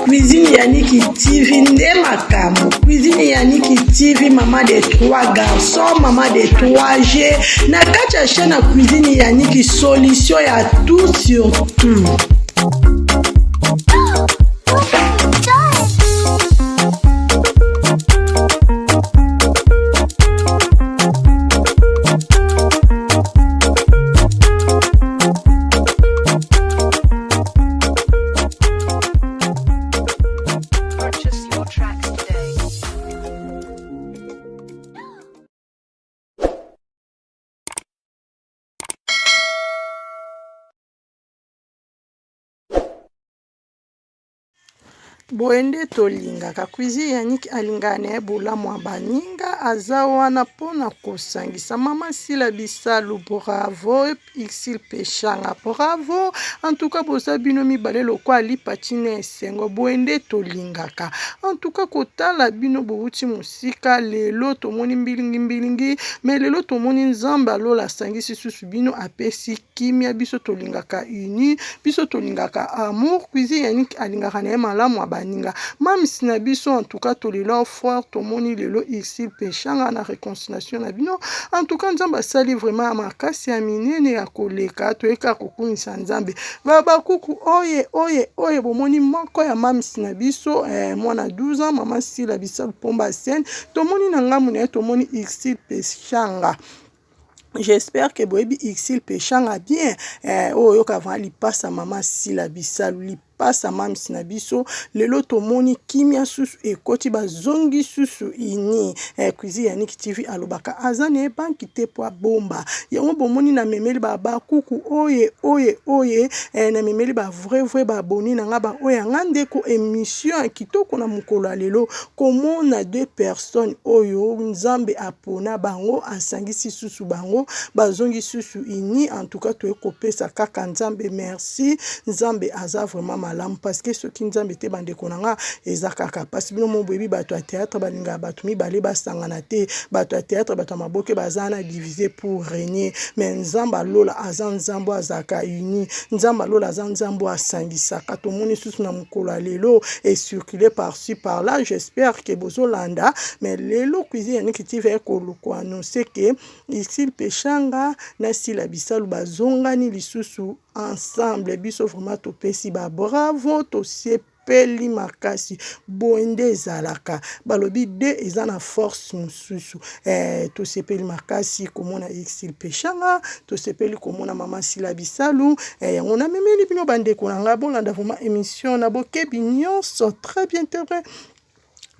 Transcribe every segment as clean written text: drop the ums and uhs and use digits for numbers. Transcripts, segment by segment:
Cuisine Yannick TV nde makambo. Cuisine Yannick TV, maman de trois garçons, maman de 3 G. Na kati ya chaîne ya Cuisine Yannick, solution ya tout sur tout. Purchase your tracks today. Boye nde tolingaka cuisine Yannick alingaka na ye bolamu ya baninga aza wana mpona kosangisa mama Sila Bisalu bravo Ursule Peshanga bravo en tout cas boza bino mibale lokola lipati na esengo boye nde tolingaka en tout cas kotala bino bowuti mosika lelo tomoni mbilingi mbilingi mais lelo tomoni Nzambe ya lola asangisi susu bino apesi kimia biso tolingaka uni biso tolingaka amour cuisine Yannick alingaka na ye malamu ya baninga mams na biso en tout cas tolela fort tomoni lelo Ursule Peshanga na reconciliation na bino en tout cas Nzambe asali vraiment ya makasi ya minene ya koleka toyeka kokumisa Nzambe babakuku oye oye oye bomoni moko ya mams na biso eh, mwana 12 ans mama Sila Bisalu Pomba scène tomoni na ngambo na ye tomoni Ursule Peshanga J'espère que boyebi Ursule Peshanga bien eh, oyo oyoka vraiment lipasa mama Sila Bisalu lipasa mams na biso lelo tomoni kimia susu ekoti bazongi susu ini eh, Cuisine Yannick TV alobaka aza na ye banki te po abomba yango bomoni na memeli ba bakuku oye oye oye eh, na memeli ba vrai vrai ba abonné na nga ba oyo ya nga ndeko émission ya kitoko na mokolo ya lelo komona deux personnes oyo Nzambe apona bango asangisi susu bango bazongi susu uni en tout cas toye kopesa kaka Nzambe merci Nzambe aza vraiment malamu parce que soki Nzambe te bandeko na nga eza kaka pasi bino mo boyebi bato ya théâtre balingaka bato mibale basangana te bato ya théâtre bato ya maboke baza na diviser pour régner mais Nzambe alola aza Nzambe azalaka uni Nzambe alola aza Nzambe asangisaka tomoni susu na mokolo ya lelo e circuler par ci par là j'espère que bozolanda mais lelo cuisine ya Niki TV ko annoncer que Ursule Peshanga na Sila Bisalu bazongani lisusu ensemble biso vraiment topesi ba bravo tosepeli makasi boye nde ezalaka balobi de eza na force mosusu eh, tosepeli makasi komona Ursule Peshanga tosepeli komona mama Sila Bisalu eh, yango namemeli bino bandeko na ngai bolanda vraiment émission na bokebi nyonso très bien très bien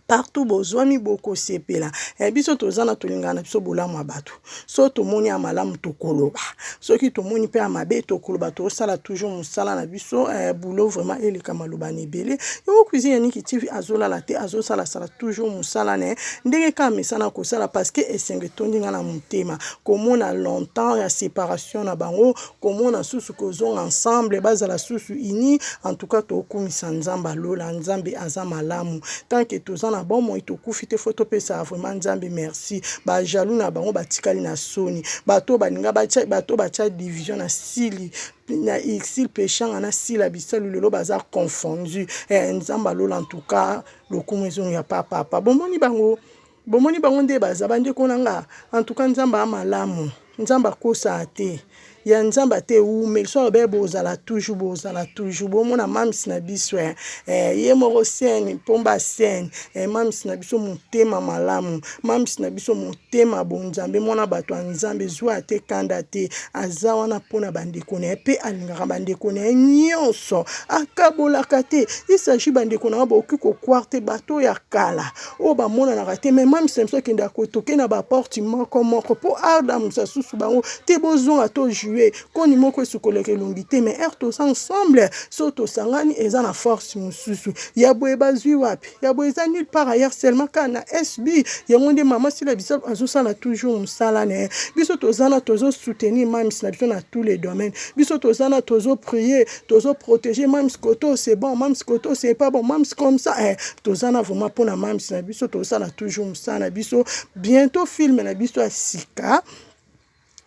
partout bozwami bokosepela eh, biso toza na tolingaka na biso bolamu ya bato so tomoni ya malamu tokoloba soki tomoni mpe ya mabe tokoloba tosala toujours mosala na biso eh, boulot vraiment eleka maloba na ebele yango cuisine ya Niki TV azolala te azosalasala toujours mosala na ye ndenge kaka mesana kosala parce que esengo etondi nga na motema komona longtemps ya séparation na bango komona susu kozonga ensemble bazala susu uni en tout cas tokumisa nzambe alola nzambe aza malamu tant que toza na bomoi tokufi te fo topesa vraiment nzambe merci ba jaloux na bango batikali na soni bato balinga batia bato batia division na sili na Ursule Peshanga na Sila Bisalu lelo baza confondu eh, nzambe alola en tout cas lokumu ezongi ya papa papa bomoni bango Bomoni bango nde baza bandeko na nga en tout cas nzambe a malamu nzambe akosaa te ya nzambe ate ewumeli so alobe bozala toujours bozala toujours bomona mams na biso eh, eh, ye moko scène pomba scène eh, mams na biso motema malamu mams na biso motema bonzambe mwana bato ya nzambe zwa te kanda te aza wana mpona bandeko na ye mpe alingaka bandeko na ye nyonso akabolaka te il s'agit bandeko na ye bokoki kokware te bato ya kala oyo bamonanaka te mais mamisa biso akendaka kotoke na baporte moko moko mpo adamusa susu bango te bozonga to julie. échouer. Koni moko esukolaka elongi te, mais heure toza ensemble, so tosangani, eza na force mosusu. Ya boye bazwi wapi? Ya boye eza nulle part ailleurs, seulement kaka na SB. Yango nde mama Sila Bisalu azosala toujours mosala na ye. Biso toza na, tozosoutenir mams na biso na tous les domaines. Biso toza na, tozoprier, tozoprotéger mams. Koto c'est bon mams, koto c'est pas bon mams, comme ça eh, toza na vraiment mpona mams na biso. Tozosala toujours mosala na biso. Bientôt film na biso ya sika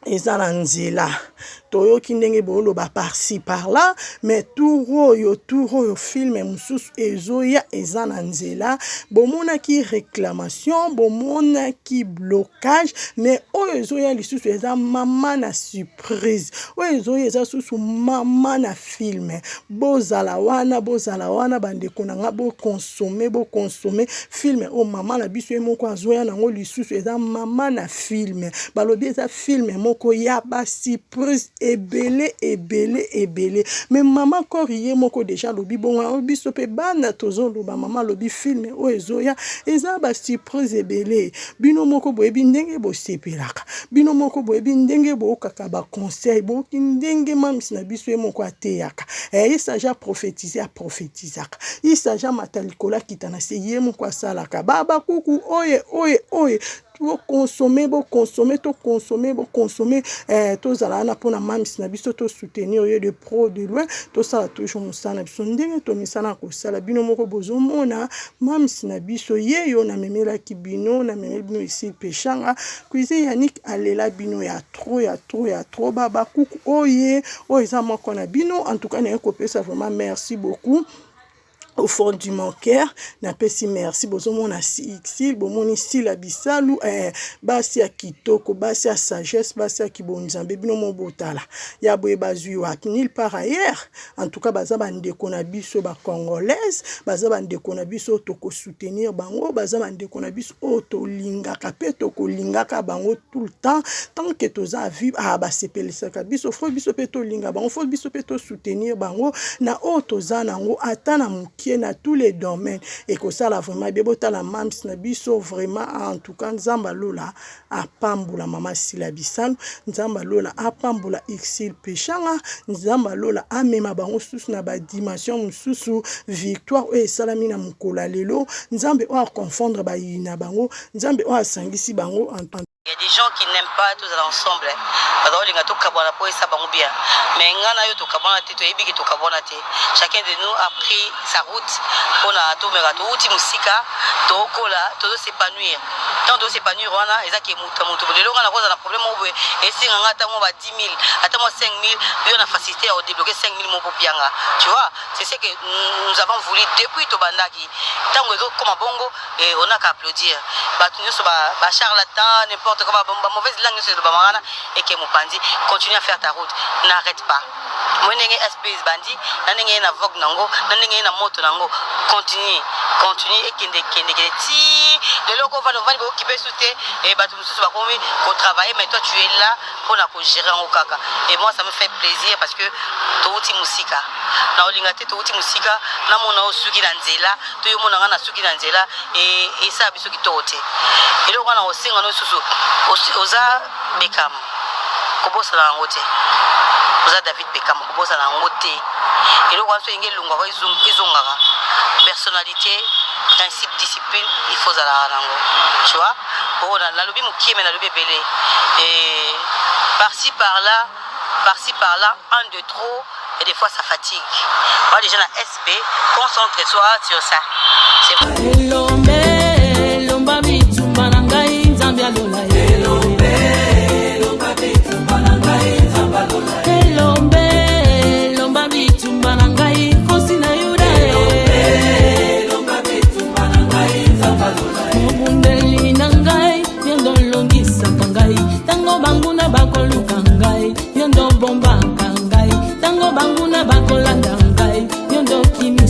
eza na nzela. Toyoki ndenge booloba par-ci par-là, mais tour oyo film mosusu ezoya, eza na nzela. Bomonaki réclamation, bomonaki blocage, mais oyo ezoya lisusu eza mama na surprise. Oyo ezoya eza susu mama na film. Bozala wana, bozala wana, bandeko na nga, boconsommer, boconsommer film oyo mama na biso ye moko azoya nango lisusu. Eza mama na film. Balobi eza film moko ya basurprise ebele, ebele, ebele. Mais mama Kori ye moko déjà alobi bongo. Yango biso mpe bana tozoloba. Mama alobi film oyo ezoya eza basurprise ebele. Bino moko boyebi ndenge bosepelaka, bino moko boyebi ndenge bookaka baconseil, boyoki ndenge mamisi na biso ye moko ateyaka. Il s'agit aprophétise, aprophétisaka. Il s'agit amata likolo, akita na se, ye moko asalaka babakuku oye oye oye. Boconsommer, boconsommer, toconsommer, boconsommer. Tozala wana mpona mamisi na biso, tosoutenir ye de près, de loin. Tosala toujours mosala na biso ndenge tomisala kosala. Bino moko bozomona mamisi na biso ye yo. Namemelaki bino, namemeli bino esi Peshanga Cuisine. Yanik alela bino ya trop, ya trop, ya trop. Babakuku oye oyo eza moko na bino. En tout cas, naye kopesa vraiment merci beaucoup au fond du mon cœur. Napesi merci. Bozomona Xil, bomoni Sila Bisalu, basi ya kitoko, basi ya sagesse, basi ya kibonzambe. Bino mo botala ya boye bazwi wapi? Nulle part ailleurs. En tout cas, baza bandeko na biso bacongolaise, baza bandeko na biso oyo tokosoutenir bango, baza bandeko na biso oyo tolingaka mpe tokolingaka bango tout le temps, tant que toza vie. Ah, basepelisaka biso. Faut biso mpe tolinga bango, faut biso mpe tosoutenir bango na oyo toza nango, ata na moke, na tous les domaines. Ekosala vraiment bien. Botala mams na biso vraiment. En tout cas, Nzambe alola apambola mama Sila Bisalu, Nzambe alola apambola Exil Peshanga, Nzambe alola amema bango susu na badimension mosusu. Victoire oyo esalami na mokolo ya lelo, Nzambe oyo aconfondre bayini na bango, Nzambe oyo asangisi bango. Il y a des gens qui n'aiment pas tozala ensemble, baza kolinga tokabwana mpo esa bango bien. Mais nga na yo tokabwana te, toyebi ke tokabwana te. Chacun de nous a pris sa route mpona tomeka. Touti mosika, tokola, tozos'épanouir. Ntango tozos'épanouir wana, eza ke moto moto lelo nga nakozala na problème moko boye, esenga nga ata mwa ba 10 000, ata mwa 5 000, yo na facilité ya kodébloquer 5 000 moko pianga. Tu vois, c'est ce que nous avons voulu depuis tobandaki. Ntango ezokoma bongo, on a qu'à applaudir. Bato nyonso bacharlatan, n'importe quoi, bamauvaise langue nyonso elobama wana, eke mopanzi. Continue à faire ta route, n'arrête pas. Moi, ndenge SP bandi na ndenge ye na vogue nango, na ndenge ye na moto nango, continue, continue, ekende, ekende, ekende ti lelo kovanda. Ovandi, bokipe su te. Bato mosusu bakomi kotravailler, mais toi tu es là mpona kogérer yango kaka. Et moi, ça me fait plaisir parce que touti mosika. Na olinga te touti mosika, namona oyo suki na nzela to yo mona nga na suki na nzela, esala biso kitoko te. Eloko wana kosenga no lisusu, oza Bekam, kobosana yango te. Oza David Bekam, kobosana yango te. Eloko wana so enge elongwaka, ezongaka. Personnalité, principe, discipline, il faut ozalaka nango, tu vois. Oh, nalobi mokie, mais nalobi ebele. Et par-ci par-là, par-ci par-là, un de trop et des fois ça fatigue. Moi déjà na SB, concentre-toi sur ça. Elombe, elomba bitumba na ngai, Nzambe alola. Elombe, elomba bitumba na ngai, Nkosi na Yuda. Mobundeli na ngai, yo nde olongisaka ngai. Ntango banguna bakoluka ngai, yo nde obombaka ngai. Ntango banguna bakolanda ngai, yo nde okimi.